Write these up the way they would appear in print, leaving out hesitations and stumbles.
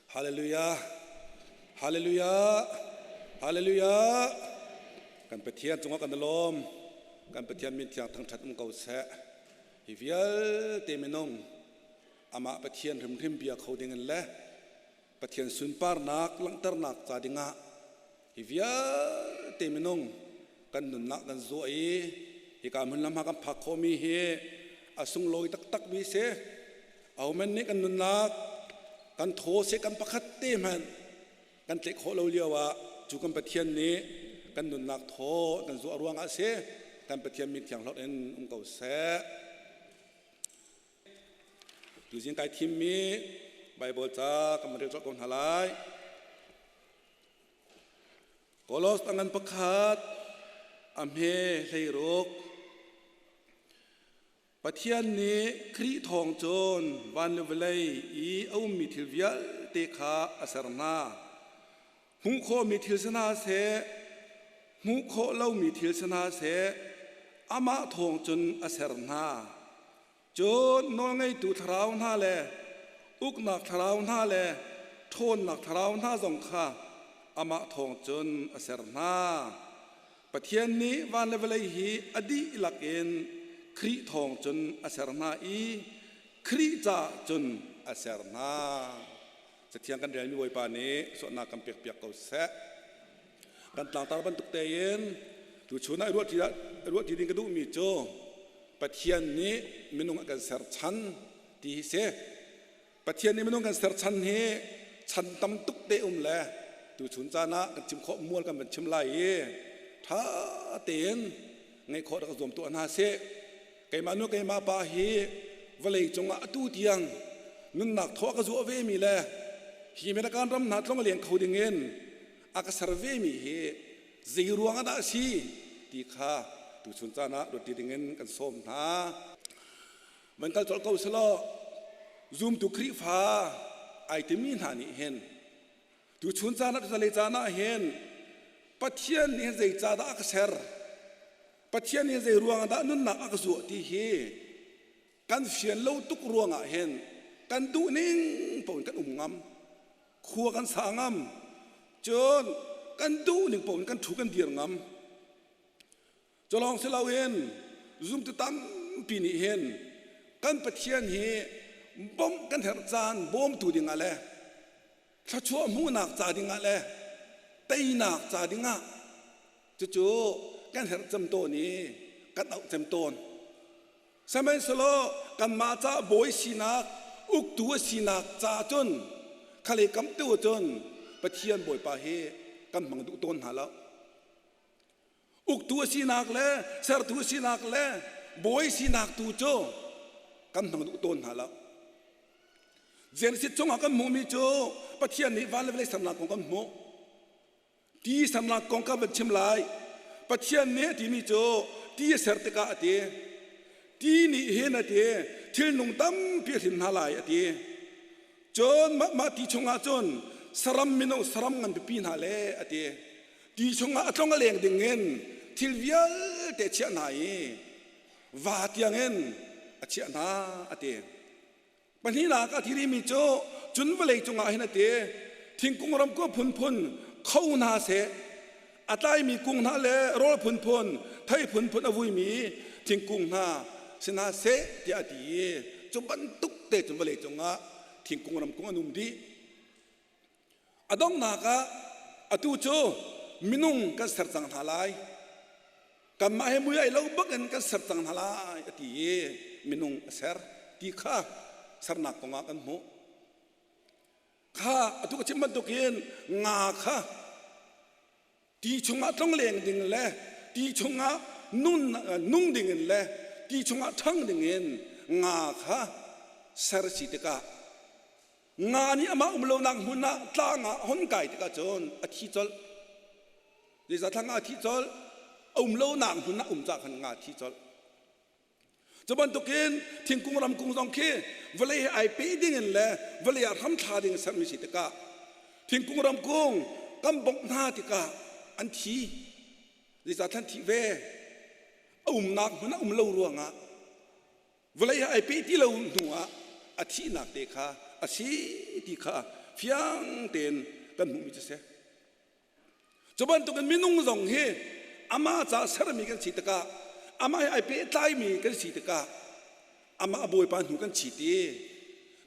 Hallelujah. Hallelujah. Hallelujah. Kan Pathian cungah kan i lawm. Kan Pathian min thiang thangṭhat um ko seh. Hi vialte minung amah Pathian hrimhrim bia kho ding in le Pathian sunparnak langhternak ca dingah hi vialte minung kan nunnak kan zuah i hika hmun lam ha kan phak khawhmi hi a sunglawi taktakmi si. Ahohmanh nih kan nunnak kan thaw seh kan pakhat te hmanh kan tlaih khawh lo lio ah cu kan Pathian nih kan nunnak thaw kan zuah ruangah si kan Pathian min thianghlawt in um ko seh. Tuzing kai thimmi Bible ca kan rel colh ko hna lai. Kolos a ngan pakhat a hme hleiruk. Pathian nih Khrih thawng cun van le vawlei i a ummi thil vialte kha a ser hna. Hmuh khawhmi thil si hna seh, hmuh khawh lomi thil si hna seh, amah thawng cun a ser hna. Cun nawlngeitu thlarau hna le uknak thlarau hna le ṭhawnnak thlarau hna zong kha amah thawng cun a ser hna. Pathian nih van le vawlei hi a dihlak in Khrih thawng cun a ser hna i Khrih caah cun a ser hna. Cathiang kan relmi Bawipa nih suahnak kan pekpiak ko seh. Kan tlangtar bantuk tein tuchun ah ruah ti ding ka duhmi cu Pathian nih minung a kan ser chan ti hi si. Pathian nih minung kan ser chan hi chan tam tuk te um le tuchun caan ah kan chim khawh mual kan van chim lai i ṭha tein ngeih khawh rak zuam tuah hna sih. Keimah nu keimah pa hi vawlei cungah atu tiang nunnak thaw a ka zuah ve mi le hi American ram hna tlong a leng kho ding in a ka ser ve mi hi zei ruang ah dah a si ti kha tuchun caan ah ruat ti ding in kan sawm hna. Van kal colh ko selaw zumtu Khrihfa ai timi hna nih hin tuchun caan ah tuzalei caan ah hin Pathian nih zeicahdah a ka ser Pathian nih zei ruang ah dah nunnak a ka zuah ti hi kan fian lo tuk ruangah hin kan duh ning paoh in kan um ngam khua kan sa ngam cun kan duh ning paoh in kan thu kan dir ngam Culawng si loin zumtu tampi nih hin kan Pathian hi bawmh kan herh caan bawmtu dingah le thluachuah hmuhnak ca dingah le teinak ca dingah cucu kan herh cem tawn i kan auh cem tawn. Sihmanhsehlaw kanmah ca bawi sinak uktu a sinak ca cun khalei kam tu cun Pathian Bawipa hi kan hmang duh tawn hna lo. Uktu a sinak le sertu a sinak le bawi sinak tu cu kan hmang duh tawn hna lo. Genesis chungah kan hmuhmi cu Pathian nih van le vawlei sernak kong kan hmuh. Ti sernak kong kan van chim lai. Pathian nih a timi cu ti a ser tikah a ti. Ti nih hin a ti thil nung tampi a hrin hna lai a ti. Cun mah ti chungah cun saram minung saram ngan pipi hna le a ti. Ti chungah a tlong a leng dingin thil vialte a chiah hna i va tiangin a chiah hna a ti. Pahnihnak a thirimi cu cun vawlei cungah hin a ti thingkung ramkua phunphun kho hna seh a tlaimi kung hna le rawl phunphun thei phunphun a vuimi thingkung hna si hna seh tiah a ti i cu bantuk te cun vawlei cungah thingkung ramkung an um dih. A donghnak ah atu cu minung kan ser cang hna lai. Kanmah he mui ai lo bak in kan ser cang hna lai a ti i minung a ser ti kha sernak kong ah kan hmuh. Kha atu ka chim bantukin nga kha ti chungah tlongleng ding le ti chungah nun nung ding in le ti chungah ṭhang ding in nga kha ser si tikah Nga nih amah um lonak hmun ah tlang ah hon kai tikah cun a thi colh. Zeicahtiah nga a thi colh, a um lonak hmun ah um cah khan nga a thi colh. Cu bantukin thingkung ramkung zong khi vawlei he ai pe ding in le vawlei ah hramthla ding in sermi si tikah thingkung ramkung kan bongh hna tikah an thi. Zeicahtiah an thih ve. A umnak hmun ah um lo ruangah vawlei he ai peh ti lo hnu ah a thihnak te kha a si ti kha fiang tein kan hmuhmi cu si. Cu bantukin minung zong hi amah ca sermi kan si tikah amah he ai pehtlaimi kan si tikah amah a bawipa hnu kan chi ti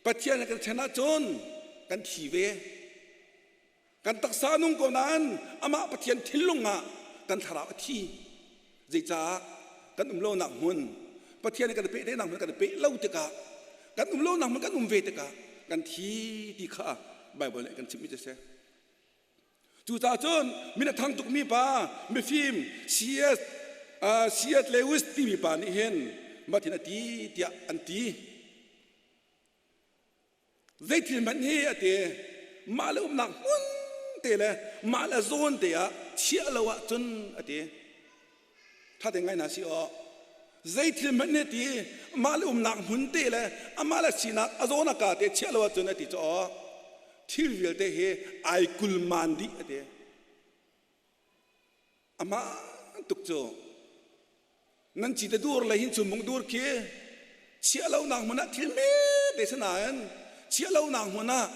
Pathian he kan ṭhen ahcun kan thi ve. Kan taksa nung ko nain amah Pathian thinlung ah kan thlarau a thi. Zeicah kan um lonak hmun Pathian he kan i pehtlaihnak hmun kan i peh lo tikah kan um lonak hmun kan um ve tikah kan thi ti kha Baibal nih kan chimhmi cu a si. Cucaah cun min a thang tukmi pa mifim C.S. C.S. Lewis timi pa nih hin matin a ti tiah an ti. Zeithil hmanh hi a ti mah le umnak hmun te le mah le zawn te ah chiah lo ahcun a ti. Ṭha te ngai hna si aw. Zeithil hmanh nih ti mah le umnak hmun te le amah le sinak a zawn a ka te chiah lo ahcun a ti cu aw. Thil vialte hi ai kulman dih a ti. Amah tuk cu nan ci te dur le hin chunmung dur khi chiah lonak hmun ah thil te si nain chiah lonak hmun ah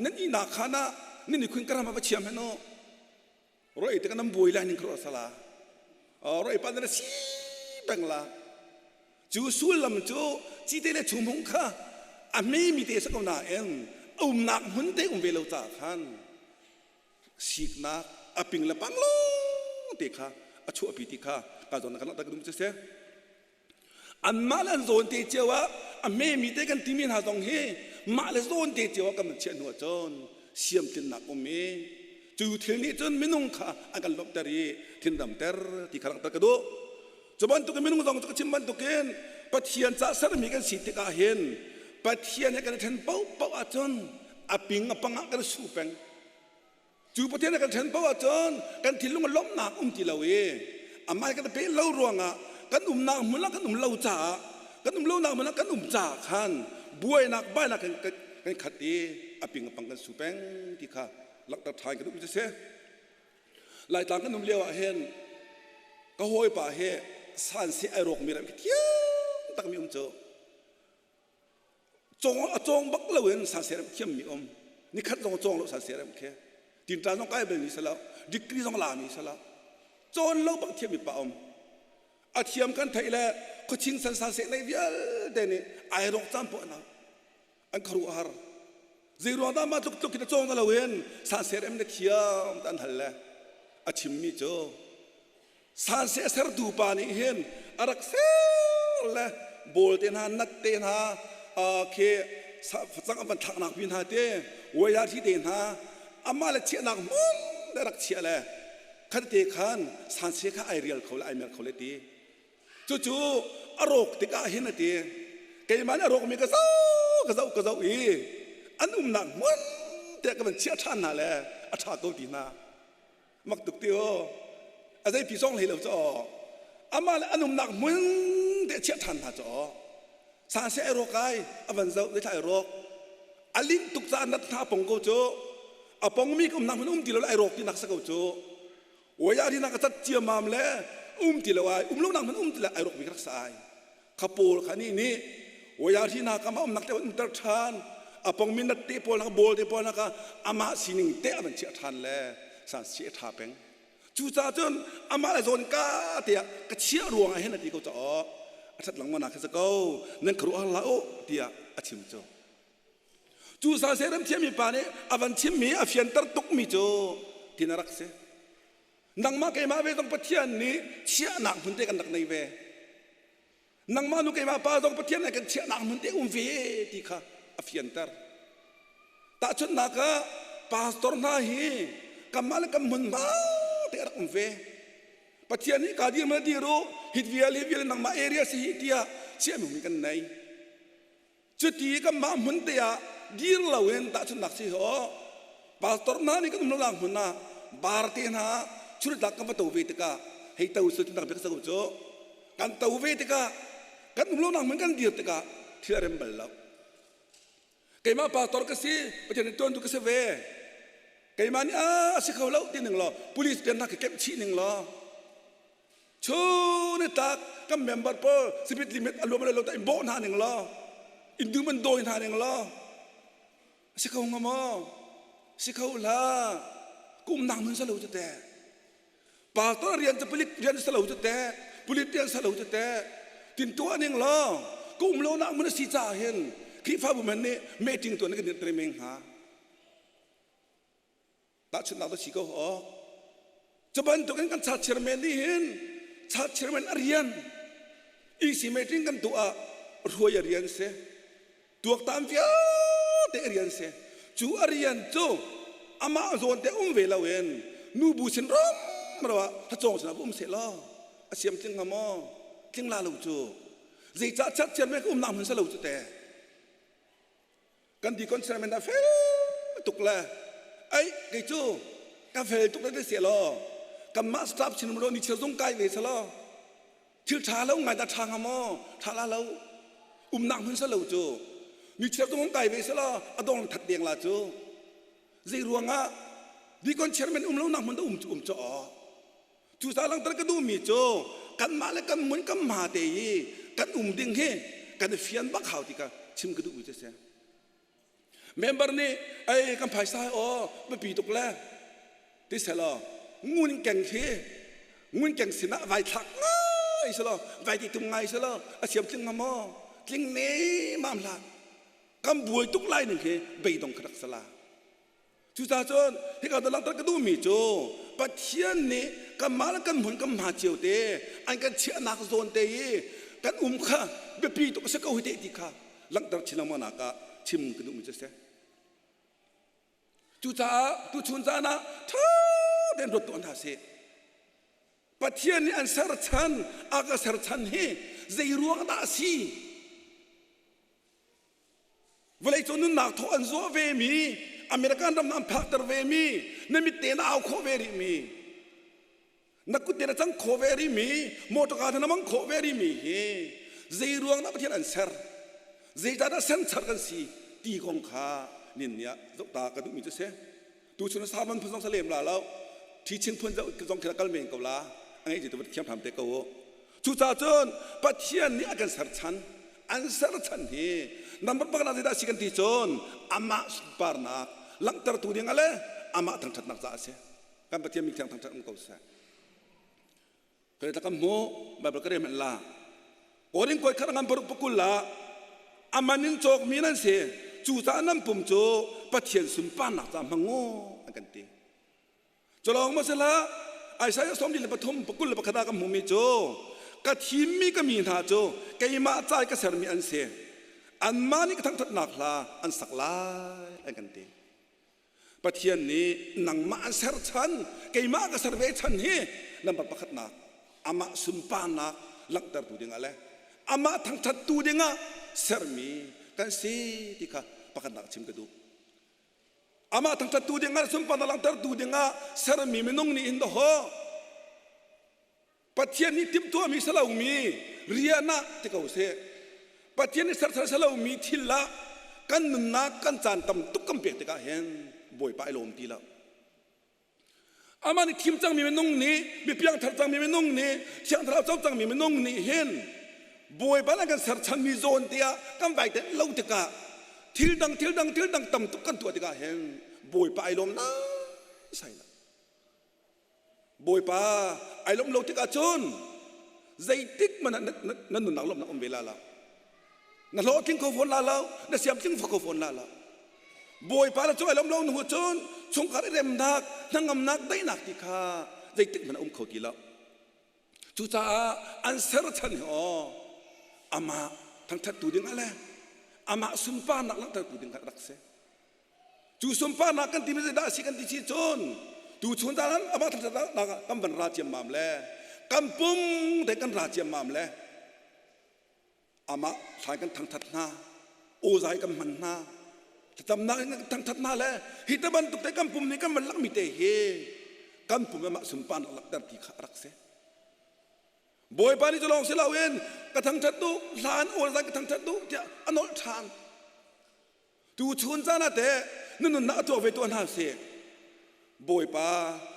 nan ihnak khan ah nan i khun ka ram ah va chiam hen u. Roi te kan buai lai ning khro sala roi pa na si peng la cu sullam cu cite le chumhung kha a hme mi te sa ko nain umnak hmun te um ve lo ca khan siknak a ping le pang lawng te kha a chuahpi ti kha ka zawn kan tak dum che Anmah le an zawn te cio ah a hmemi te kan timi hna zong hi mah le zawn te cio ah kan chiah hnu ahcun siamtlinnak um i cu thil nih cun minung kha an kan lawmhter i thindamter ti kha langhter ka duh. Cu bantukin minung zong cu ka chim bantukin Pathian ca sermi kan si tikah hin Pathian he kan i ṭhen paohpaoh ahcun a ping a pang ah kan su peng. Cu Pathian a kan ṭhen paoh ahcun kan thinlung ah lawmhnak um ti lo i amah kan i peh lo ruangah kan umnak hmun ah kan um lo caah kan um lonak hmun ah kan um caah khan buainak bainak kan, kan khat i a ping a pang kan su peng ti kha langhter ṭhan ka duhmi cu si. Laitlang kan um lio ah hin ka hawipa he sansi ai rawkmi ram khi thiam takmi um cu Cawng a cawng bak loin saserem thiammi um. Nikhat zong a cawng lo saserem khi. Tinṭan zong kai balmi si lo. Degree zong lami si lo. Cawn lo bak thiammi pa um. A thiam kan theih le khuaching san saseh nei vialte nih ai rawk caan poah na an khuaruah har. Zei ruang dah mah tluk tluk hin a cawng na loin saserem na thiam ta an hal le a chimmi cu Sanseh sertu pa nih hin a rak ser le bawl te hna nat te hna khi facang an van thlaknak mi hna te waya thi te hna amah le chiahnak hmun le rak chiah le khat te khan sanse kha ai rial kho le ai mer kho le ti cucu a rawk tikah hin a ti keimah nih a rawkmi ka zoh ka zoh ka zoh i an umnak hmun te ka van chiah ṭhan hna le a ṭha ko ti hna Mak tuk ti aw. A zeipi zong hlei lo cu aw. Amah le an umnak hmun te chiah ṭhan hna cu aw. Sa se ai rawk ai, a van zoh zeithla ai rawk. A linh tuk caah nat hna pong ko cu. A pongmi ka umnak hmun um ti lo le ai rawk tinak sa ko cu. Waya rinak a cat ciamam le um ti lo ai, um lonak hmun um ti le ai rawk mi ka rak sa ai. Kha pawl kha nih nih waya hri hna kha amah umnak te an umter ṭhan a pongmi nat te pawl hna bawl te pawl hna kha amah sining te a van chiah ṭhan le san si a ṭha peng cucaah cun amah le zawn ka te ah ka chiah ruang ah hin a ti ko caah a ṭhat lengmang nak khi si ko nan khuaruah hlah u tiah a chim cu cu sa serem thiammi pa nih a van chimmi a fianter tukmi cu tin a rak si nangmah keimah ve zong Pathian nih chiahnak hmun te kan rak nei ve Nangmah nu keimah pa zong Pathian nih kan chiahnak hmun te um ve ti kha a fianter. Tahchunhnak ah pastor hna hi kanmah le kan hmunhma te a rak um ve. Pathian nih ka dir ma dir u hit vial hi vial nangmah area si hi tiah chiahmi hmun kan nei. Cuti kanmah hmun te ah dir loin tahchunhnak si ho pastor hna nih kan um lonak hmun ah bar te hna churtlak kan va to ve tikah hei to su nak bik cu kan to ve tikah kan um lonak hmun kan dir tikah thil a rem bal lo. Keimah pastor ka si Pathian nih tuantu ka si ve. Keimah nih a si kho lo ti ning law police rian hna ka kemh chih ning law Chun tak kan member pawl speed limit a luam lo ta in bawh hna ning law. In dum an dawi hna ning law si kho hnga maw? Si kho hlah. Kum nak nun salo cu te. Pastor rian cu pulit rian salo cu te. Pulit rian salo cu te. Tin tuah ning law kum lo nak mun si ca hin Khrihfabu man nih meeting tuan kan din meng hnga. Tahchunhnak tu si ko aw. Cu bantukin kan church chairman nih hin church chairman a rian EC meeting kan tuah ah hruai a rian si. Tuaktan vialte a rian si. Cu a rian cu amah zawn te um ve loin nubu sin rom ro ah hacawng sinah va um seh law a siam tling hnga maw? Tling la lo cu. Zeicah church chairman ka umnak hmun si lo cu te. Kan deacon chairman a fel tuk le ai kei cu ka fel tuk le te law kanmah staff chin lo ni chil zung kai ve selaw thil tha lo ngai da tha nga maw tha la lo umnak hmun sa lo cu ni chil zung kai ve selaw a dong that deng la cu zei ruangah deacon chairman um lo nak hmun da um um cho cu sa langter ka duhmi cu kanmah le kan mun kan ma te i kan um ding hi kan i fian bak hau ti ka chim ka duhmi cu si. Member nih ei kan phaisa hi aw biapi tuk le ti selaw ngun keng khi ngun keng sinah vai thlak ngai selaw vai ti tum ngai selaw a siam tling hnga maw tling ne mam hlah kan buai tuk lai ning khi beidong ka rak sala. Cucaah cun hika da langhter ka duhmi cu Pathian nih kanmah le kan hmun kan hma cio te an kan chiahnak zawn te i kan um kha biapi tuk a si ko hi te ti kha langhter chin lengmang nak ah chim ka duhmi cu a si. Cucaah tuchun caan ah ṭha tein ruat tuah hna sih. Pathian nih an ser chan, a ka ser chan hi zei ruang dah a si? Vawleicung nunnak thaw an zuah vemi, American ram an phakter vemi, na mit te na au khawh ve rihmi, na kut te na cang khawh ve rihmi, motor na mang khawh ve rihmi hi zei ruang dah Pathian an ser, zeicahdah senchar kan si ti kong kha nin nih ah zohta ka duhmi cu si. Tuchun sermon phun zong sa lem la lo, teaching phun zong khi kal men ko la, a ngei tu thiam hram te ko u. Cucaah cun Pathian nih a kan ser chan, an ser chan hi number pakhat zeidah a si kan ti cun amah sunparnak langhtertu ding le amah thangṭhatnak caah a si. Kan Pathian min thiang thangṭhat um ko seh. Kai ta kan hmu Bible ka rem la. Korin koi khat ngan paruk pakul la aman in cawk mi nan si cucaah nan pum cu Pathian sunparnak ca hmang u an kan ti. Culawng maw sila Isaiah 43 21 ah kan hmuhmi cu ka thimmi ka mi hna cu keimah ca i ka sermi an si. Anmah nih ka thangṭhatnak hla an sak lai an kan ti. Pathian nih nangmah an ser chan, keimah ka ser ve chan hi lambar pakhatnak amah sunparnak langhtertu dingah le amah thangṭhattu dingah sermi kan si ti kha pakhatnak chim ka duh. Amah thangṭhattu dingah sunparnak langhtertu dingah sermi minung nih hin dawh Pathian nih timhtuahmi si lomi rian ah ti ko seh. Pathian nih serthar si lomi thil ah kan nunnak kan caan tam tuk kan pek tikah hin Bawipa ai lawm ti lo. Amah nih thim cangmi minung nih mi piangthar cangmi minung nih Thiang Thlarau co cangmi minung nih hin Bawipa nih kan serchanmi zawn te ah kan vai tenh lo tikah thil dang thil dang thil dang tam tuk kan tuah tikah hin Bawipa ai lawm naisai lo. Bawipa ai lawm lo tikah cun zeitik hmanh ah na nunnak lawmhnak um ve la lo. Na hlawhtling kho fawn la lo, na siamtling kho fawn la lo. Bawipa na cung ai lawm lo nu cun chungkhar i remnak, hnangamnak, daihnak ti kha zeitik hmanh a um kho ti lo. Cucaah an ser chan hi aw amah thangṭhattu dingah le amah sunparnak langhtertu ding kha rak si. Cu sunparnak kan timi zeidah a si kan ti si cun tuchun caan amah thangṭhatnak ah kan van ra ciammam le kan pum te kan ra ciammam le amah hlan kan thangṭhat hna awzai kan hman hna thlacamnak in kan thangṭhat hna le hi te bantuk te kan pum nih kan van lakmi te hi kan pum amah sunparnak langhter ti kha a rak si. Bawipa nih cu lawng si loin ka thangṭhat duh hlan awzai ka thangṭhat duh tiah a nolh ṭhan. Tuchun caan ah teh na nunnak a tuak ve tuah hna sih. Bawipa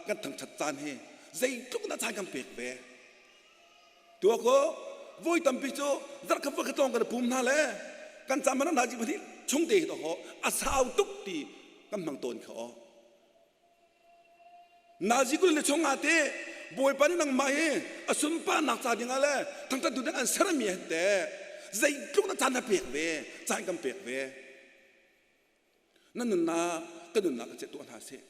kan thangṭhat caan hi zeitluk dah caan kan pek ve. Tuak u, voi tampi cu zarhkhat voi khat lawng kan i pum hna le Kan caan hman nazi pahnih chung te hi to ho a sau tuk ti kan hmang tawn kha aw. Nazi 20 le chung ah te Bawipa nih nangmah hi a sunparnak ca dingah le thangṭhat tu ding an sermi he te zeitluk na caan na pek ve, caan kan pek ve. Na nunnak ka nunnak ka tuah hna seh.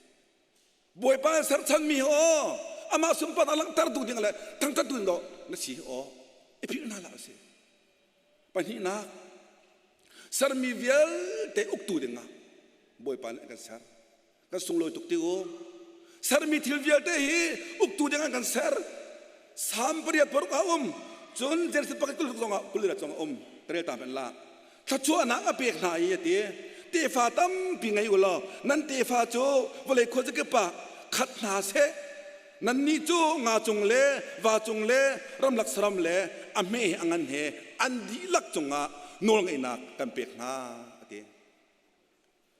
Bawipa an serchanmi hi aw amah sunparnak langhter tu ding le thangṭhat tu ding dawh na si hi aw i philh hna hlah usih. Pahnihnak, sermi vialte uktu dingah Bawipa nih a kan ser. Kan sunglawi tuk ti u. Sermi thil vialte hi uktu dingah kan ser. Salm 86 ah um. Cun Genesis pakhat kul zongah kul zong a um. Ka rel ta hmanh la. Thluachuahnak a pek hna i a ti. Tefa tampi ngei u law nan tefa cu vawlei khuazakip ah khat hna seh. Nannih cu nga cung le va cung le ramlak saram le a hme he a ngan he an dihlak cungah nawlngeihnak kan pek hna a ti.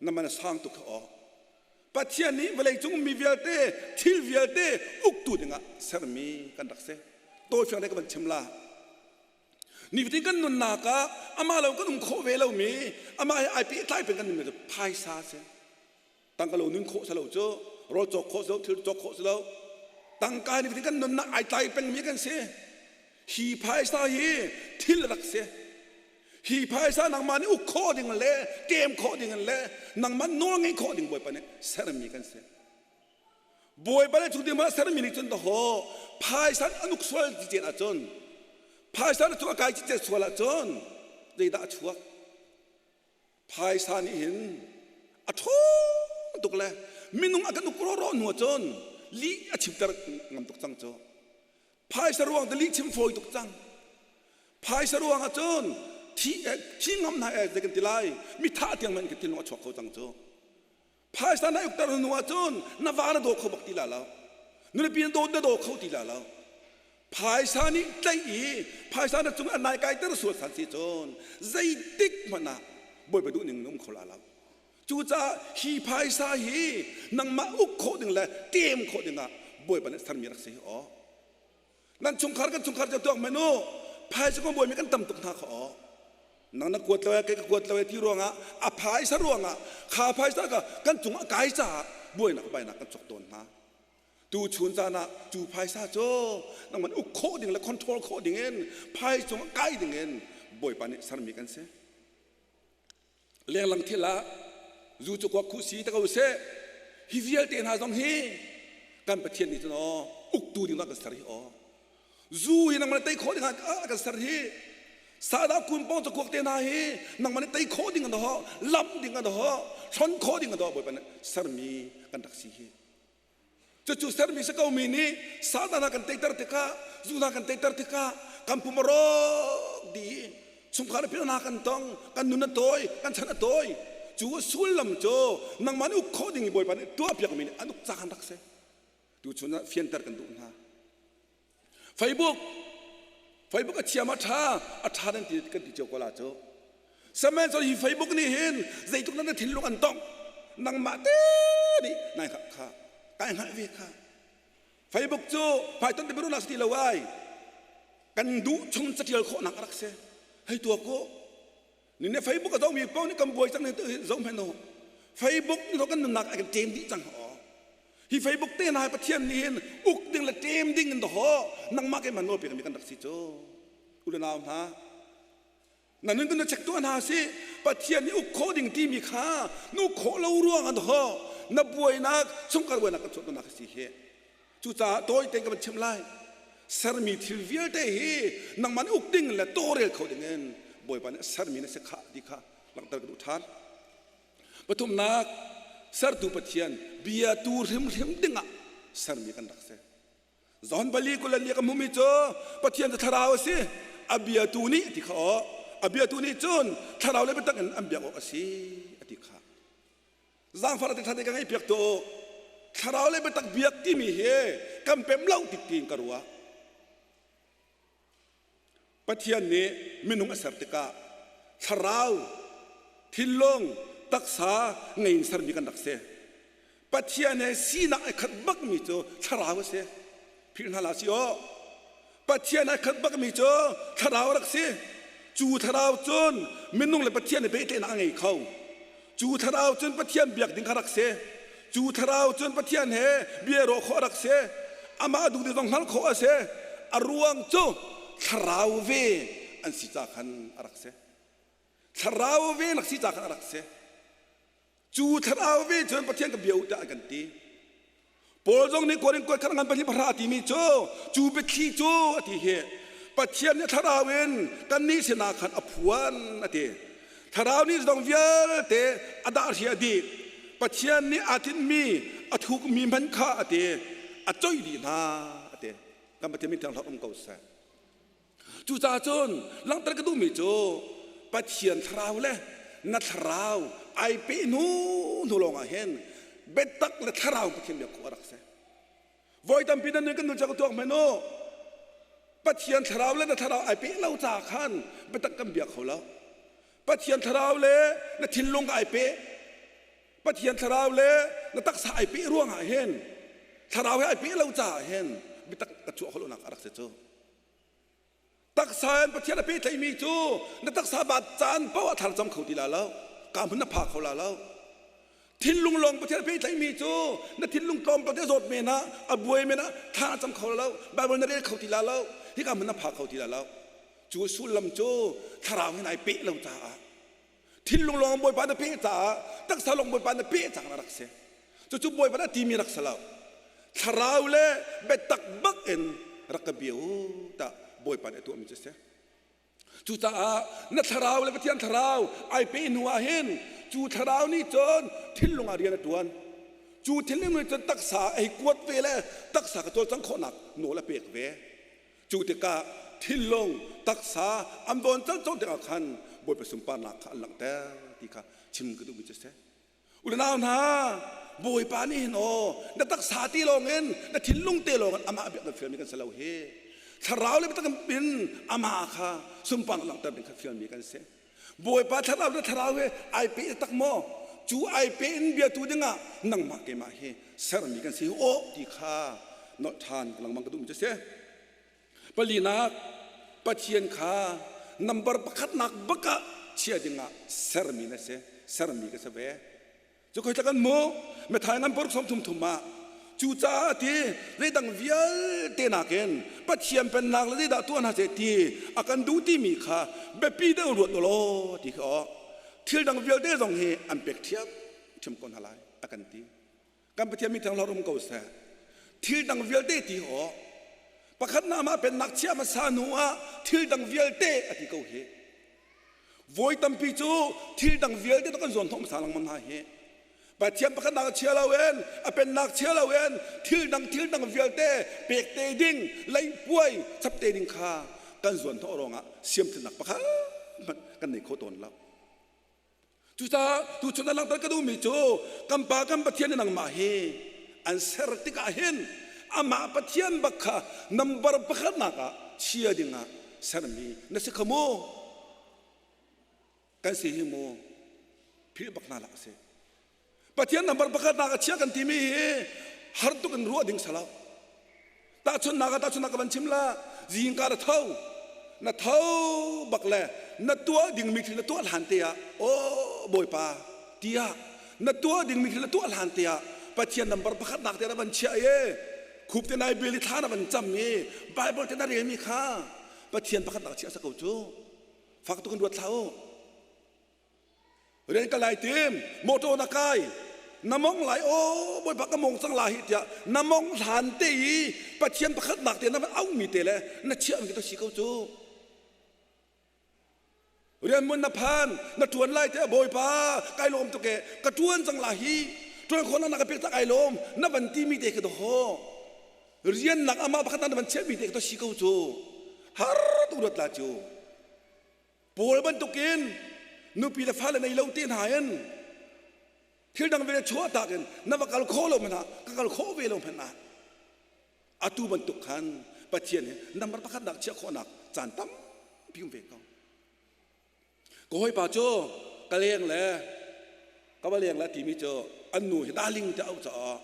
Na man a sang tuk kha aw. Pathian nih vawleicung mi vialte thil vialte uktu dingah sermi kan rak si. Tawifiang te ka van chim la. Nifatin kan nunnak ah amah lo kan um khawh ve lomi amah he ai pehtlai peng kan nunmi cu phaisa si. Tangka lo nun khawh si lo cu rawl cawk khawh si lo thil cawk khawh si lo. Tangka nifatin kan nunnak ai tlai pengmi kan si. Hi phaisa hi thil rak si. Hi phaisa nangmah nih uk khawh ding le ṭem khawh ding le nangmah nawl ngeih khawh ding Bawipa nih sermi kan si. Bawipa nih cu ding sermi nih cun dahaw phaisa an uk sual ti cen ahcun phaisa na cung a kai cicet sual ahcun zeidah a chuak? Phaisa nih hin a ṭhawng tuk le minung a kan uk rawraw hnu ahcun lih a chimter ngam tuk cang cu. Phaisa ruang te lih chim fawi tuk cang. Phaisa ruang ah cun thi thi ngam hna e zei kan ti lai mi thah tiang man kan thinlung a chuak kho cang cu. Phaisa na ukter hnu ah cun na va na daw kho bak ti la lo. Nupi na daw na daw kho ti la lo. Phaisa nih tlaih i phaisa na cung a nai kai ter sual san si cun zeitik hmanh ah Bawipa duh ning na um kho la lo. Cucaah hi phaisa hi nangmah uk khawh ding le ṭem khawh dingah Bawipa nih sermi rak si hi aw. Nan chungkhar kan chungkhar cu tuak hmanh u. Phaisa kong buaimi kan tam tuk hna kha aw. Nang na kuat lo kei ka kuat lo ti ruangah a phaisa ruangah kha phaisa kha kan cung a kai caah buainak bainak kan chok tawn hna. Tu chun caan ah cu phaisa cu nangman uk khawh ding le control khawh ding in phai cung kai ding in Bawipa nih sermi kan si. Lenglang thil ah zu cu kuak khuh si te ko seh. Hi vialte hna zong hi kan Pathian nih cun aw uktu ding ah kan ser hi aw. Zu hi nangmah nih tei khawh ding ah kan ser hi. Sahdah kun pawng cakuak te hna hi nangmah nih tei khawh ding an ho, lamh ding an ho, hron khawh ding an ho Bawipa nih sermi kan rak si hi. Cucu sermi si komi nih Satan a kan teiter tikah, zu hna kan teiter tikah kan pum a rawk dih. Chungkhar hna kan tong, kan nun a tawi, kan chan a tawi. Cu sullam cu nangmah nih uk khawh ding i Bawipa nih tuahpiakmi nih an uk caan rak si. Tuchun ah fianter kan duh hna. Facebook Facebook a thiam a ṭha a ṭha nan ti kan ti cio ko la cu sihmanhsehlaw hi Facebook nih hin zeitluk nan thinlung an tongh nangmah te nih nai hngalh kha kai hngalh ve kha Facebook cu hmaiton te biaruahnak si ti lo ai kan duh chung catial khawhnak a rak si hei tuak ko ni ne Facebook a zohmi paoh nih kan buai cang ne zoh hmanh u Facebook nih kan nunnak a kan ṭem dih cang aw Hi Facebook te hna hi Pathian nih hin uk ding le ṭem ding in dawh nangmah keimah nawl pekmi kan rak si cu. U le nau hna, na nun na check tuah hna si Pathian nih uk khawh ding timi kha nu khawh lo ruang ah dawh na buainak chungkhar buainak kan chuahnak si hi. Cucaah tawi tein ka van chim lai. Sermi thil vialte hi nangmah nih uk ding le tawlrel kho ding in Bawipa nih sermi na si khah ti kha langhter ka duh ṭhan. Pathumnak, sertu Pathian biatu hrimhrim dingah sermi kan rak si. John pali kul le ka hmumi cu Pathian cu thlarau a si. A biatu nih ti kha aw. A biatu nih cun thlarau le biatak in an biak awk a si a ti kha. Zaangfah te thate ka ngei piak tu. Thlarau le biatak biak timi hi kan pem lo tik tiin ka ruah. Pathian nih minung a ser tikah thlarau, thinlung, taksa ngei in sermi kan rak si. Pathian he sinak ai khat bakmi cu thlarau a si. Philh hna hlah si aw. Pathian ai khat bakmi cu thlarau a rak si. Cu thlarau cun minung le Pathian i pehtlaihnak a ngei kho. Cu thlarau cun Pathian biak ding kha rak si. Cu thlarau cun Pathian he bia ruah khawh rak si. Amah duh ding zong hngalh khawh a si. A ruang cu thlarau ve an si ca khan a rak si. Thlarau ve nak si ca khan a rak si. Cu thlarau ve cun Pathian ka bia u tiah an kan ti. Paul zong nih Korin kuat khat ngan pahnih pahra a timi cu cu biathli cu a ti hi Pathian nih thlarau in kannih sinah khan a phuan a ti. Thlarau nih zong vialte a dah hria dih. Pathian nih aa tinhmi a thukmi hmanh kha a ti a coih dih hna a ti. Kan Pathian min thiang hlah um ko seh. Cucaah cun langhter ka duhmi cu Pathian thlarau le na thlarau ai peh hnu hnu lawngah hin biatak le thlarau Pathian biak khawh a rak si. Voi tampi nan nun kan nun ka tuak hmanh u. Pathian thlarau le na thlarau ai peh lo caah khan biatak kan bia kho lo. Pathian thlarau le na thinlung ai peh. Pathian thlarau le na taksa ai peh ruangah hin thlarau he ai peh lo caah hin biatak ka chuah khawh lonak a rak si cu. Taksa in Pathian a pehtlaihmi cu na taksa baat caan paoh ah thar cam kho ti la lo. Ka hmun na pha kho la lo. Thinlung lawng Pathian a pehtlaihmi cu na thinlung tlawmpal te zawt men ah a buai men ah thla na cam kho la lo. Bible na rel kho ti la lo. Hika hmun na pha kho ti la lo. Cu sullam cu thlarau hin ai peh lo caah thinlung lawng Bawipa na peh caah taksa lawng Bawipa na peh caah na rak si. Cucu Bawipa na timi rak si lo. Thlarau le biatak bak in rak ka bia u tah Bawipa nih a tuahmi cu a si. Cucaah na thlarau le Pathian thlarau ai pe hnu ah hin cu thlarau nih cun thinlung ah rian a ṭuan. Cu thinlung nih cun taksa ei kuat ve le taksa ka cawlcangh khawhnak nawl a pek ve. Cu tikah thinlung, taksa an vawn cang tikah khan Bawipa sunparnak kha an langhter ti kha chim ka duhmi cu a si. U le nau hna, Bawipa nih hin aw na taksa ti lawngin na thinlung te lawngin amah biak kan fialmi kan si lo hi. Thlarau le biatak in amah kha sunparnak langhter ding kha fialmi kan si. Bawipa thlarau le thlarau he ai pe tak maw? Cu ai pe in biatu dingah nangmah keimah hi sermi kan si aw ti kha nolh ṭhan lengmang ka duhmi cu si. Palinak, Pathian kha number pakhatnak bak ah chia dingah sermi na si, sermi ka si ve. Cu khoi kan mu methai ngan poruk som thum thum ah cucaah ti zeidang vialte nakin Pathian pennak le zeidah tuah hna seh ti a kan duh timi kha biapi deuh ruat u law ti kha aw thil dang vialte zong hi an pek ṭhiam ṭhiam ko hna lai a kan ti. Kan Pathian mi thiang um ko seh. Thil dang vialte ti aw pakhat na mah pennak chia hmasa hnu ah thil dang vialte a ti ko hi. Voi tampi cu thil dang vialte kan zuam thawk hmasa lengmang hna hi. Pathian pakhat nak chia lo in a pennak chia lo in thil dang thil dang vialte pek te ding leihpuai chap te ding kha kan zuan thawk ruangah siamthatnak pakhat hmanh kan nei kho tawn lo. Cucaah tuchun a langhter ka duhmi cu kan Pa kan Pathian in nangmah hi an ser tikah hin amah Pathian bak kha number pakhatnak ah chia dingah sermi na si kha mu. Kan si hi mu philh bak hna hlah sih. Pathian number pakhatnak a chia kan timi hi har tuk in ruah ding si lo. Tahchunhnak ah tahchunhnak ka van chim la zingka na tho na tho bak le na tuah dingmi thil na tuah hlan te ah aw Bawipa tiah na tuah dingmi thil na tuah hlan te ah Pathian number pakhat nak te na van chiah i khup te nai bil i thla na van cam i Bible te na relmi kha Pathian pakhat nak chiah sa ko cu fak tuk in ruat hlah u. Rian ka lai tim, motor na kai, na mong lai aw bawipa ka mong cang la hi tiah na mong hlan te i Pathian pakhat nak te na van auhmi te le na chiah mi to si ko cu. Rian mun na phan, na tuan lai te bawipa kai lawm tuk e ka tuan cang la hi tuan khawh na ka pek tak ai lawm na van ti mi te ka do rian nak ama pakhat na van chiah mi te ka to si ko cu har tu ruat la cu. Paul bantukin nupi le fale nei lo te hna in thil dang ve chuah tak in na va kal khawh lo hmanh ah ka kal khawh ve lo hmanh ah atu bantuk khan Pathian hi number pakhat nak chiah khawhnak caan tampi um ve ko. Ka hawipa cu ka leng le ka va leng le timi cu an nu hi darling te au caah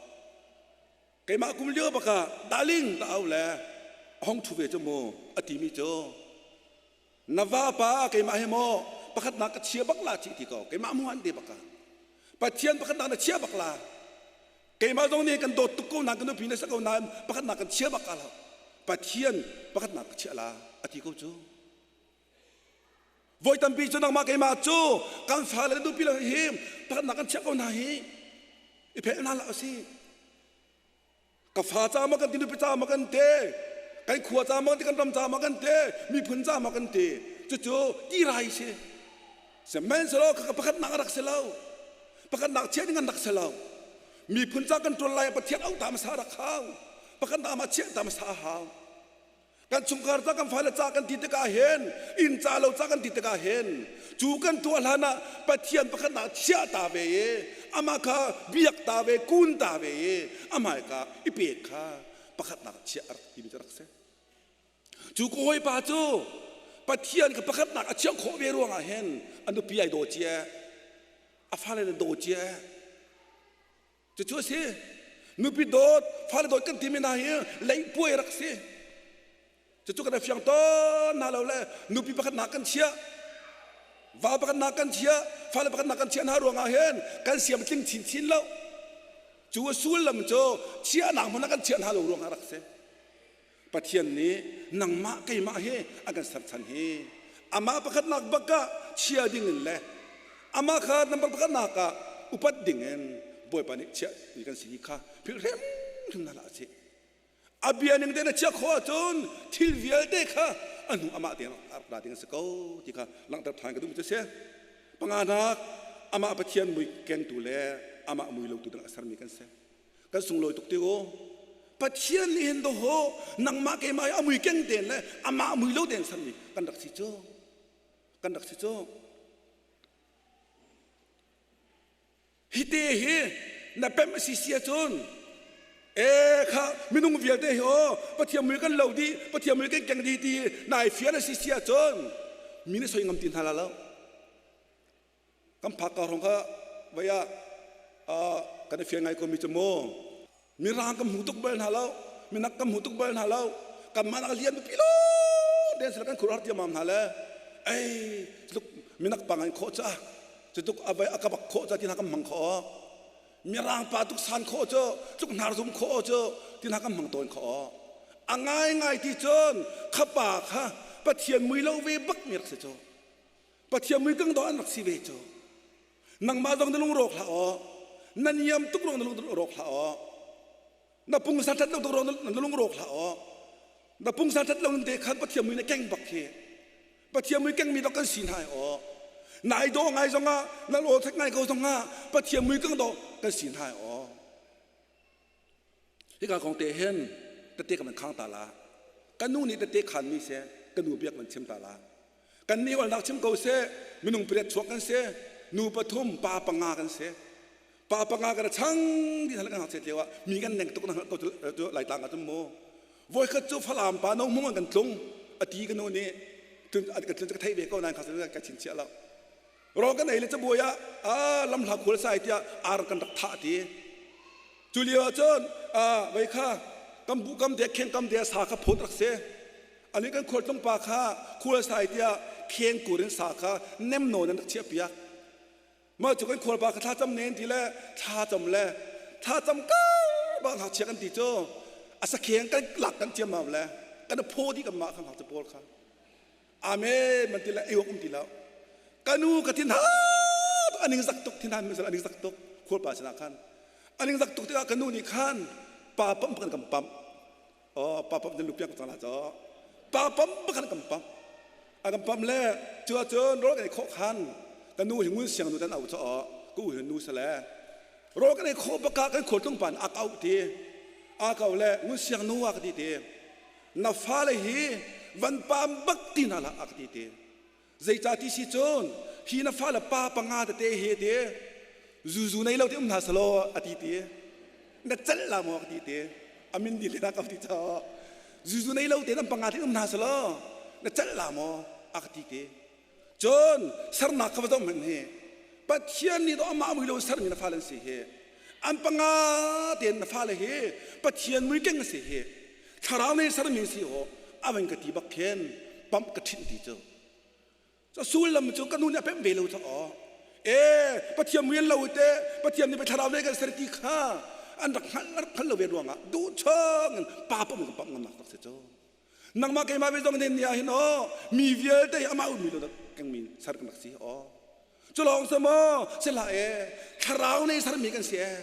keimah kum lio bak ah darling ta au le a hong thu ve cu mu a timi cu. Na vapa keimah he maw pakhatnak ka chia bak la ci ti ko keimah mu an te bak ka. Pathian pakhatnak na chia bak la. Keimah zong nih kan dawt tuk ko na kan nupi na sa ko nain pakhatnak kan chia bak ka lo. Pathian pakhatnak ka chia la a ti ko cu. Voi tampi cu nangmah keimah cu kan fale le nupi le hi pakhatnak kan chiah ko hna hi i pheh hna hlah usih. Ka fa ca ma kan ti nupi ca ma kan te kan khua ca ma kan ti kan ram ca ma kan te miphun ca ma kan te cucu ti rai si. Sihmanhsehlaw ka pakhatnak a rak si lo. Pakhatnak chiah ding an rak si lo. Miphun ca kan ṭuan lai Pathian auh ta hmasa rak hau. Pakhatnak mah chiah ta hmasa a hau. Kan chungkhar ca kan fale ca kan ti tikah hin inn ca lo ca kan ti tikah hin cu kan tuah hlan ah Pathian pakhat ah chiah ta ve i amah kha biak ta ve kun ta ve i amah ka i pek kha pakhatnak chiah a rak timi cu rak si. Cu ka hawipa cu Pathian kha pakhatnak a chiah khawh ve ruangah hin a nupi ai daw cia a fale na daw cia. Cucu a si. Nupi dawt, fale dawt kan timi hna hi leihpuai rak si. Cucu kan i fiang tawn hna lo le nupi pakhat nak kan chiah, va pakhat nak kan chiah, fale pakhat nak kan chiah hna ruangah hin kan siam tling chinchin lo. Cu a sullam cu chiahnak hmun ah kan chiah hna lo ruangah rak si. Pathian nih nangmah keimah hi a kan serchan hi amah pakhatnak bak ah chia ding in le amah kha number pakhatnak ah upat ding in Bawipa nih chiah mi kan si kha philh hrimhrim hna hlah sih. A bia ning tein a chiah khawh ahcun thil vialte kha a hnu amah tein a rak ra ding a si ko ti kha langhter ṭhan ka duhmi cu a si. Panganak amah Pathian mui kengtu le amah mui lotu ding a sermi kan si. Kan sunglawi tuk ti u. Pathian nih hin dawh nangmah keimah hi a mui keng tein le amah mui lo tein sermi kan rak si cu. Kan rak si cu. Hi te hi na pem a si si ahcun e kha minung vialte hi aw Pathian mui kan lo dih Pathian mui kan keng dih ti nai fian a si si ahcun mi nih soi ngam ti hna la lo. Kan phak ka hrawng kha vai ah kan i fian ngai ko mi cu mu mirang kan hmu tuk bal hna lo minak kan hmu tuk bal hna lo kanmah nak lian pipi lo den sila kan khur har tiamam hna le ei tluk minak pa ngai khawh ca cutuk avai akabak khawh ca ti hna kan hmang khawh mirang pa tuk san khawh cu tluk hnar zum khawh cu ti hna kan hmang tawn khawh a ngai ngai ti cun khapa kha Pathian mui lo ve bak mi rak si cu Pathian mui kang dawh an rak si ve cu. Nangmah zong na lung rawk hlah aw. Na niam tuk ruang na lung rawk hlah aw. Na pungsan ṭhat lo tuk ruang na lung rawk hlah aw. Na pungsan ṭhat lo te khan Pathian mui na keng bak khi. Pathian mui keng mi dok kan si hna aw. Nai dawh ngai zong ah na law thek ngai ko zong ah Pathian mui kang dawh kan si hna aw. Hika kong te hin tete ka van khang ta la. Ka nu nih tete khan mi seh, ka nu biak van chim ta la. Kan nih olnak chim ko seh, minung pariat chuak kan si, nu pathum, pa panga kan si. Pa panga kan chang di hal kan ngakchiat lio ah mi kan neng tuk na ko cu Laitlang ah cun mu. Voikhat cu Falam pa no mung an kan tlung ati ka nu nih tun ka tlun ka theih ve ko nain kha ka chinchiah lo. Rawl kan ei le cabuai ah a lamhla khual sai tiah ar kan rak thah ti. Cu lio ah cun vei kha kan bu kam te kheng kam te sa kha phawt rak si. Ani kan khualtlung pa kha khual sai tiah kheng kur in sa kha nem nawn an rak chiah piak. Mah cu kan khualpa kha thla cam nen ti le thla cam le thla cam kar ba ngakchia kan ti cu a sakheng kan lak kan ciam le kan phaw dih kan mah kha ngakchia pawl kha. Amen man ti le ei awk um ti lo. Ka nu ka thin ha aning zak tuk thin han misal aning zak tuk khualpa sinah khan aning zak tuk tikah ka nu nih khan pa pam kan kan pam oh pa pam nan lupiang ka cang la cho pa pam kan kan pam a kan pam le cu ahcun rawl kan ei khawh khan ka nu hi ngun siang nu tan au cho ka u hi nu sale rawl kan ei khawh baka kan khualtlung pan a kau ti a kau le ngun siang nu a ka ti ti Na fale hi van pam bak ti hna hlah a ka ti te. Zeicah ti si cun hi na fale pa panga tete he te zuzu nei lo te um hna selaw a ti te. Na celh la maw ka ti te. Amin di le ka ti caw. Zuzu nei lo te nan panga te um hna selaw na celh la maw a ka ti te. Cun sernak kha va zoh hmanh hi Pathian nih dawh amah mui lo sermi na fale an si hi an panga tein na fale hi Pathian mui keng a si hi thlarau nei sermi si ho a van ka ti bak khin pamh ka ṭhinh ti cu. Cu sullam cu ka nu nih a pemh ve lo cu aw. E Pathian rian lo te Pathian nih thlarau lei kan ser ti kha an rak hngalh rak hngalh lo ve ruangah duh chung in pa pam kan pam ngam nak tak si cu. Nangmah keimah ve zong nen ni ah hin aw mi vialte hi amah ummi lo keng mi ser kan rak si aw. Cu lawng si maw si hlah e thlarau nei sermi kan si e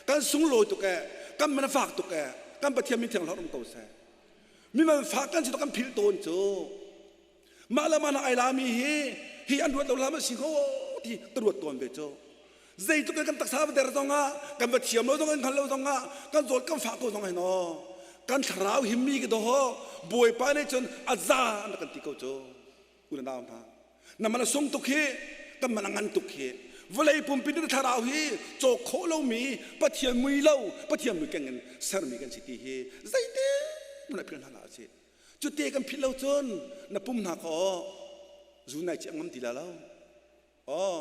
kan sunglawi tuk e kan man a fak tuk e kan Pathian min thiang hlorh um ko seh. Mi man fak kan si to kan philh tawn cu. Mah le mah ai lami hi hi an ruat lo lam a si ko ti ka ruat tawn ve cu. Zeitluk in kan taksa va der zongah kan va thiam lo zong kan hngal lo zongah kan zawt kan fah ko zong hin aw kan thlarau himmi ka daw Bawipa nih cun a za an rak kan ti ko cu. U le nau hna na man a sung tuk hi kan man a ngan tuk hi vawlei pumpi na thlarau hi cawk khawh lomi Pathian mui lo Pathian mui keng in sermi kan si ti hi zeitin hmanh a philh hna hlah usih. Cute kan philh lo cun na pum hna kha aw zu nai ciah ngam ti la lo. Aw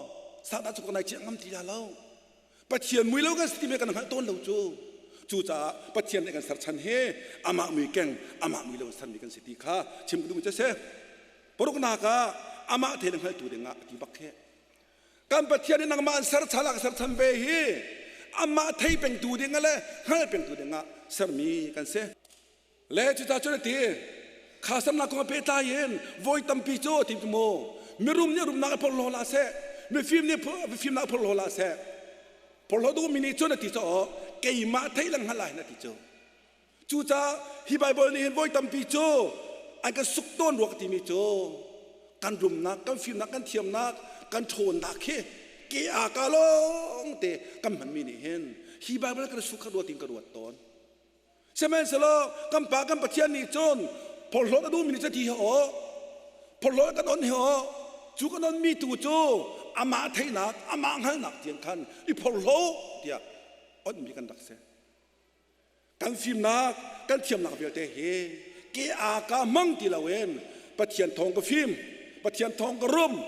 sahdah cu nai ciah ngam ti la lo. Pathian mui lo kan si timi kan hngalh tawn lo cu. Cucaah Pathian nih kan serchan hi amah mui keng amah mui lo sermi kan si ti kha chim ka duh cu si. Paruknak ah amah the na hngaltu dingah a ti bak khi. Kan Pathian nih nangmah an serchan ah serchan ve hi amah thei pengtu ding le hngal pengtu dingah sermi kan si. Le cucaah cun a ti, kha samnak kong a pehtlai in voi tampi cu a ti mu. Mirum nih rumnak a phorhlaw hlah seh, mifim nih fimnak a phorhlaw hlah seh. Phorhlaw duhmi nih cun a ti caw, keimah theih lang hngal lai na ti cu. Cucaah hi Baibal nih hin voi tampi cu an kan suk tawn rua ka timi cu kan rumnak, kan fimnak, kan thiamnak, kan ṭhawnnak hi ke aa ka lawng te kan hmanmi nih hin hi Baibal kan suk kha ruat in ka ruat tawn. Sihmanhsehlaw kan Pa kan Pathian nih cun phorhlawt a duhmi nih cu ti hi aw, phorhlawt kan on hi aw, cu kan onmi tu cu amah theihnak, amah hngalhnak tiang khan i phorhlaw tiah onhmi kan rak si. Kan fimnak, kan thiamnak vialte hi ke aa ka hmang ti loin Pathian thawng ka fim, Pathian thawng ka rum,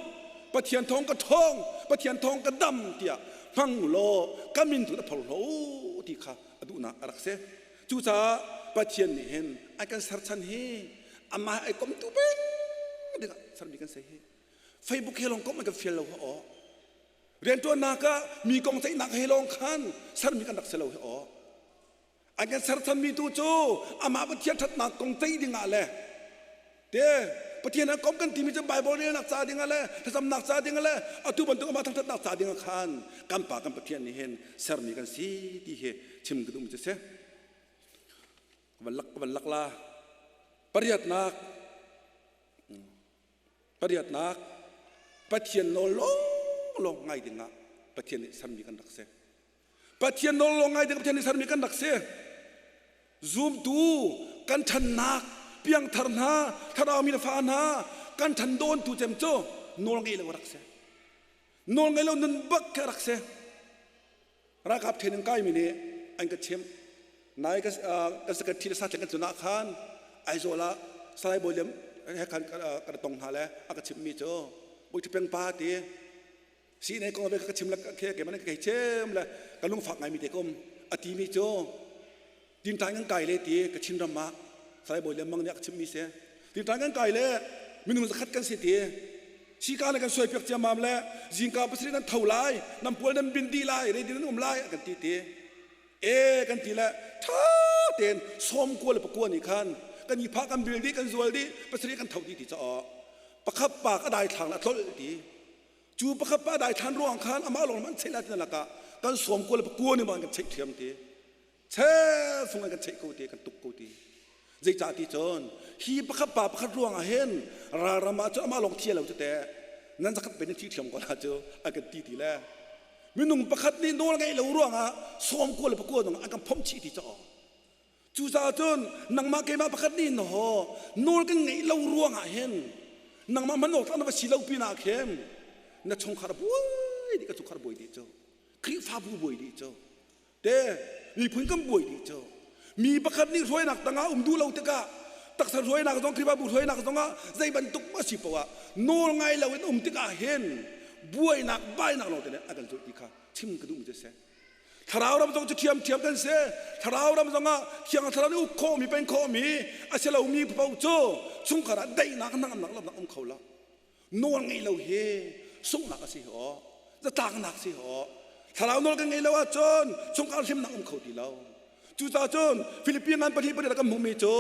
Pathian thawng ka ṭhawng, Pathian thawng ka dam tiah hmang law ka min tu na phorhlaw ti kha a duhnak a rak si. Cucaah Pathian nih hin a kan serchan hi amah ai komtu peng dingah sermi kan si hi. Facebook he lawng komh an kan fial lo aw. Rianṭuannak ah mi kong ceihnak he lawng khan sermi kan rak si lo hi aw. An kan serchanmi tu cu amah Pathian ṭhatnak kong ceih dingah le Te Pathian a kom kan timi cu Bible relnak ca dingah le thlacamnak ca dingah le atu bantuk amah thangṭhatnak ca dingah khan kan Pa kan Pathian nih hin sermi kan si ti hi chim ka duhmi cu si. Van lak van lak la. Pariatnak pariatnak Pathian nawl lawnglawng ngai dingah Pathian nih sermi kan rak si. Pathian nawl lawng ngai ding Pathian nih sermi kan rak si. Zumtu kan ṭhannak piangthar hna thlarau mi le fa hna kan ṭhan dawntu cem cu nawl ngei lo rak si. Nawl ngei lo nun bak khi rak si. Ralkap training kaimi nih an ka chimh. Nai ka kan secretary le satling kan tlun ah khan Aizawl ah Salai Bawi Liam he khan ka tong hna le a ka chimhmi cu Bawi Ṭhipeng pa ti Sine kong ve ka chim le ke ke man ka chem le ka lungfak ngai mi te kom a ti mi cu tintan kan kai le ti ka chin ram ah sai bawi le mang nih ka chim mi se tintan kan kai le minung zakhat kan si ti sika le kan suai piak ciamam le zingka pasari nan tho lai nan pual nan bin di lai ready nan um lai kan ti ti e kan ti le tha ten som ko le pakua ni khan kan i pha kan bil di kan zual di pasari kan tho di ti cha pakhat pa ka dai thlang la tlol ti Cu pakhat pa dai ṭhan ruang khan amah lawng man cheih lai ti lakah kan sawm ko le pakua nih ma kan cheih ṭhiam ti. Che fung kan cheih ko ti kan tuk ko ti. Zeicah ti cun hi pakhat pa pakhat ruang ah hin ralram ah cun amah lawng thi lo cu teh nan zakhat pe nan thi ṭhiam ko la cu a kan ti ti le minung pakhat nih nawl ngeih lo ruangah sawm ko le pakua dong an kan phomh chih ti caw Cucaah cun nangmah keimah pakhat nih naw nawl kan ngeih lo ruangah hin nangmah hman awk na va si lo pinah khin na chungkhar buai dih ka chungkhar buai dih cu Khrihfabu buai dih cu te miphun kan buai dih cu mi pakhat nih hruainak tangah um duh lo tikah taksa hruainak zong Khrihfabu hruainak zongah zei bantuk a si poah nawl ngai lo in um tikah hin buainak bainak lawng te nih a kan zulh ti kha chim ka duhmi cu a si. Thlarau ram zong cu ṭhiamṭhiam kan si. Thlarau ram zongah Thiang Thlarau nih uk khawhmi peng khawhmi a si lomi paoh cu chungkhar ah daihnak hnangamnak lawmhnak um kho lo. Nawl ngeih lo hi sunghnak a si aw, zatlaknak si aw. Thlarau nawl kan ngeih lo ahcun chungkhar hlimnak um kho ti lo. Cucaah cun Filipi ngan pahnih pariat kan hmuhmi cu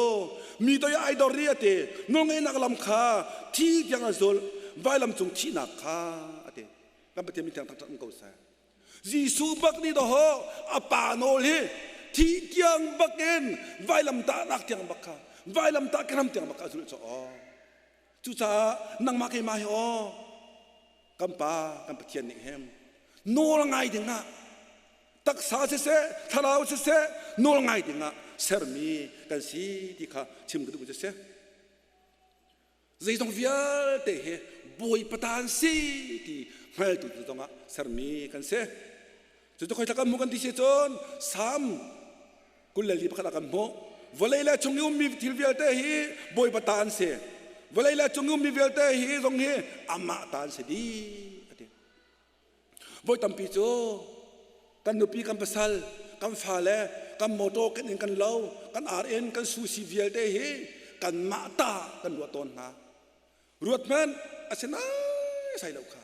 mi toi ai dor ri a ti nawlngeihnak lam kha thi tiang a zulh vailam cung thihnak kha a ti. Kan Pathian min thiang thangṭhat um ko seh. Jesuh bak nih dawh a pa nawl hi thi tiang bak in vailam tahnak tiang bak kha vailam tah kram tiang bak kha a zulh cu aw. Cucaah nangmah keimah hi aw kan pa kan Pathian nih hem nawl ngai dingah taksa siseh thlarau siseh nawl ngai dingah sermi kan si ti kha chim ka duh cu si. Zeizong vialte hi Bawipa ta an si ti hngaltu tu zongah sermi kan si. Cucu khoi kan hmuh kan ti si cun Salm 24 ah kan hmuh. Vawlei le chung i ummi thil vialte hi Bawipa ta an si. Vawlei le cung i ummi vialte hi zong hi amah ta an si dih a ti. Voi tampi cu kan nupi kan pasal kan fale kan motor kan inn kan lo kan ar inn kan susi vialte hi kanmah ta kan ruah tawn hna. Ruat hmanh a si naisai lo kha.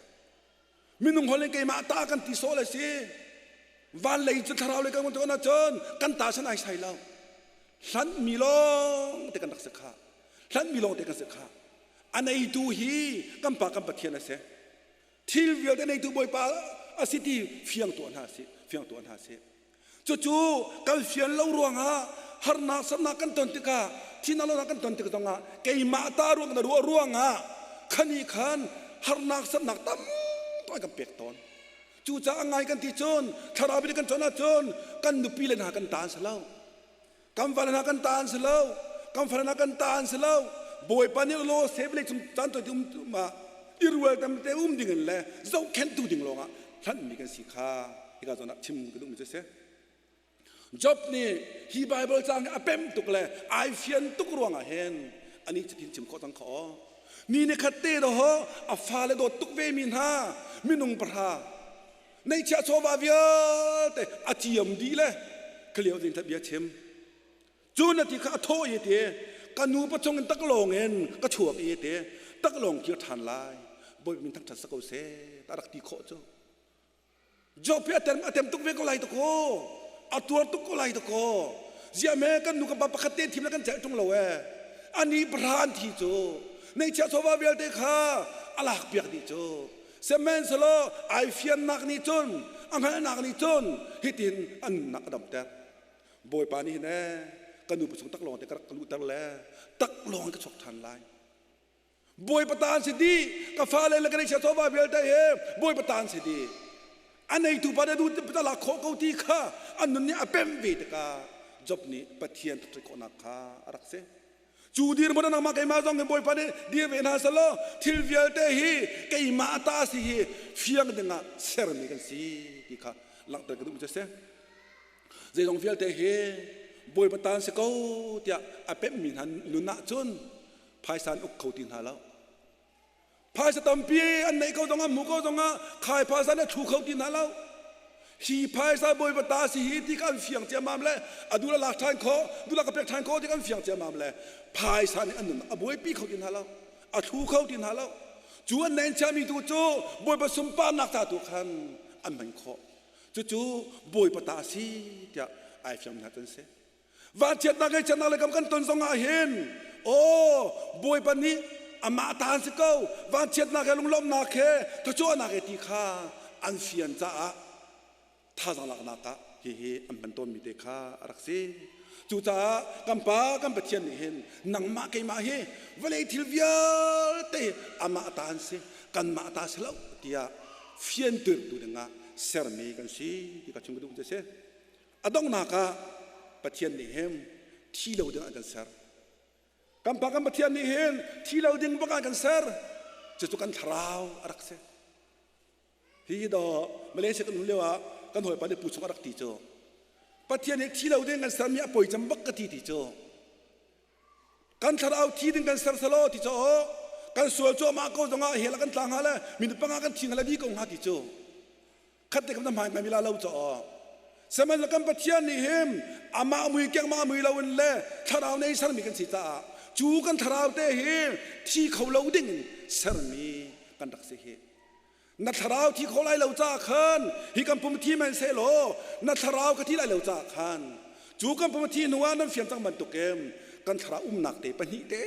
Minung holh in keimah ta kan ti sawh le si. Van lei cu thlarau lei kan vun tuan ahcun kan ta san ai sai lo. Hlanh mi lawng te kan rak si kha. Hlanh mi lawng te kan si kha. A neitu hi kan pa kan Pathian a si. Thil vialte neitu Bawipa a si ti fiang tuah hna sih, fiang tuah hna sih. Cucu kan fian lo ruangah harnak sannak kan ton tikah thihnak lonak kan ton tik zongah keimah ta ruang na ruah ruangah khani khan harnak sannak tam tuk kan pek tawn. Cucaah ngai kan ti cun thlarau in kan cawn ahcun kan nupi le hna kan ta an si lo. Kan fale hna kan ta an si lo. Kan fale hna kan ta an si lo. Bawipa nih law seve cung caan toi um ma i rual tam te um ding in le zohkhenhtu ding lawngah hlanhmi kan si kha hika zawn ah chim ka duhmi cu si. Job nih hi Bible caang hi a pem tuk le ai fian tuk ruangah hin ani cutin chim khawh cang kha aw. Ni ni khat te do a fale dawt tuk ve mi hna minung pahra neihchiah chawva vialte a ciam dih le khalio zing bia chim. Cu na ti kha a thawh i ti ka nu pachung in taklawng in ka chuak i ti taklawng kir ṭhan lai Bawipa min thangṭhat sa ko seh ta rak ti khawh cu. Job hi a tem a tem tuk ve ko lai dakaw a tuar tuk ko lai dakaw ziah me kan nu kan pa pakhat te thim le kan celh ṭung lo ee ani pahra an thi cu neihchiah chawva vialte kha a lak piak dih cu sihmanhsehlaw ai fiannak nih cun a hngalhnak nih cun hitin an nunnak a damter Bawipa nih hin ee ka nu pasung taklawng te ka rak ka luhter le taklawng in ka chuak ṭhan lai Bawipa ta an si dih ka fale le ka neihchiah chawva vialte he Bawipa ta an si dih a neitu pa nih duh ta lak khawh ko ti kha an nun nih a pem ve tikah Job nih Pathian thukṭhat khawhnak kha a rak si cu dirhmun ah nangmah keimah zong hi Bawipa nih dir ve hna selaw thil vialte hi keimah ta si hi fiang dingah sermi kan si ti kha langhter ka duhmi cu a si zeizong vialte hi Bawipa ta an si ko tiah a pemhmi hna nun ah cun phaisa an uk kho ti hna lo phaisa tampi an neih ko zongah hmu ko zongah khai phaisa an thlu kho ti hna lo hi phaisa bawipa ta si hi ti kan fiang ciammam le a dul a lak ṭhan kho dul a ka pek ṭhan kho ti kan fiang ciammam le phaisa nih an nun a buaipi kho ti hna lo a thlu kho ti hna lo cu an nen chiami tu cu bawipa sunparnak ca tu khan an hman khawh cucu bawipa ta si tiah ai fiang hna cun si Vanchiatnak ngaihchiatnak le kam kan ton zong ah hin aw Bawipa nih amah ta an si ko vanchiatnak he lunglawmhnak he thluachuahnak he ti kha an fian caah thazaang laknak ah hihi an hman tawnmi te kha a rak si. Cucaah kan Pa kan Pathian nih hin nangmah keimah hi vawlei thil vialte amah ta an si kanmah ta si lo tiah fiantertu dingah sermi kan si ti ka chim ka duh cu a si. A donghnak ah Pathian nih hin thi lo ding ah kan ser. Kan Pa kan Pathian nih hin thi lo ding bak ah kan ser. Cucu kan thlarau a rak si. Hi do Malaysia kan um lio ah kan hawipa nih pu chung a rak ti cu. Pathian nih thi lo ding kan sermi a poi cem bak ka ti ti cu. Kan thlarau thi ding kan ser selaw ti cu kan sual cuahmah ko zongah hell ah kan tla hnga le minute panga kan thi hnga le di ko hnga ti cu. Khat te kam na hmai ngai la lo caw sihmanhsehlaw kan Pathian nih hin amah mui kengmah mui lo in le thlarau nei sermi kan si caah cu kan thlarau te hi thi kho lo ding in sermi. kan rak si hi. Na thlarau thi kho lai lo ca khan hi kan pum thi man se law na thlarau ka thi lai lo ca khan cu kan pum thi hnu ah nan fian cang bantukin kan thlarau umnak te pahnih te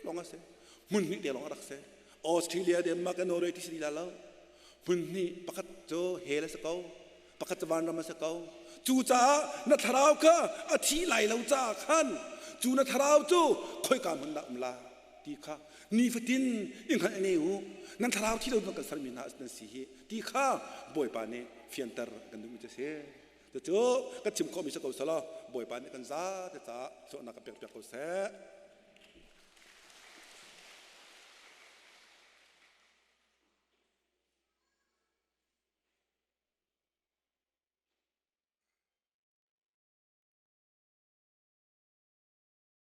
lawng a si, hmun hnih te lawng a rak si. Australia, Denmark, Norway ti si la lo, hmun hnih, pakhat cu hell a si ko, pakhat cu vanram a si ko. Cu caah na thlarau kha a thi lai lo caah khan cu na thlarau cu khoika hmun dah um la ti kha nifatin i hngalh ne u. Nan thlarau thi lo kan sermi hna nan si hi ti kha Bawipa nih fianter kan duhmi cu si. Cucu kan chim khawhmi si ko selaw Bawipa nih kan za te caah hlawhnak kan pek piak ko seh.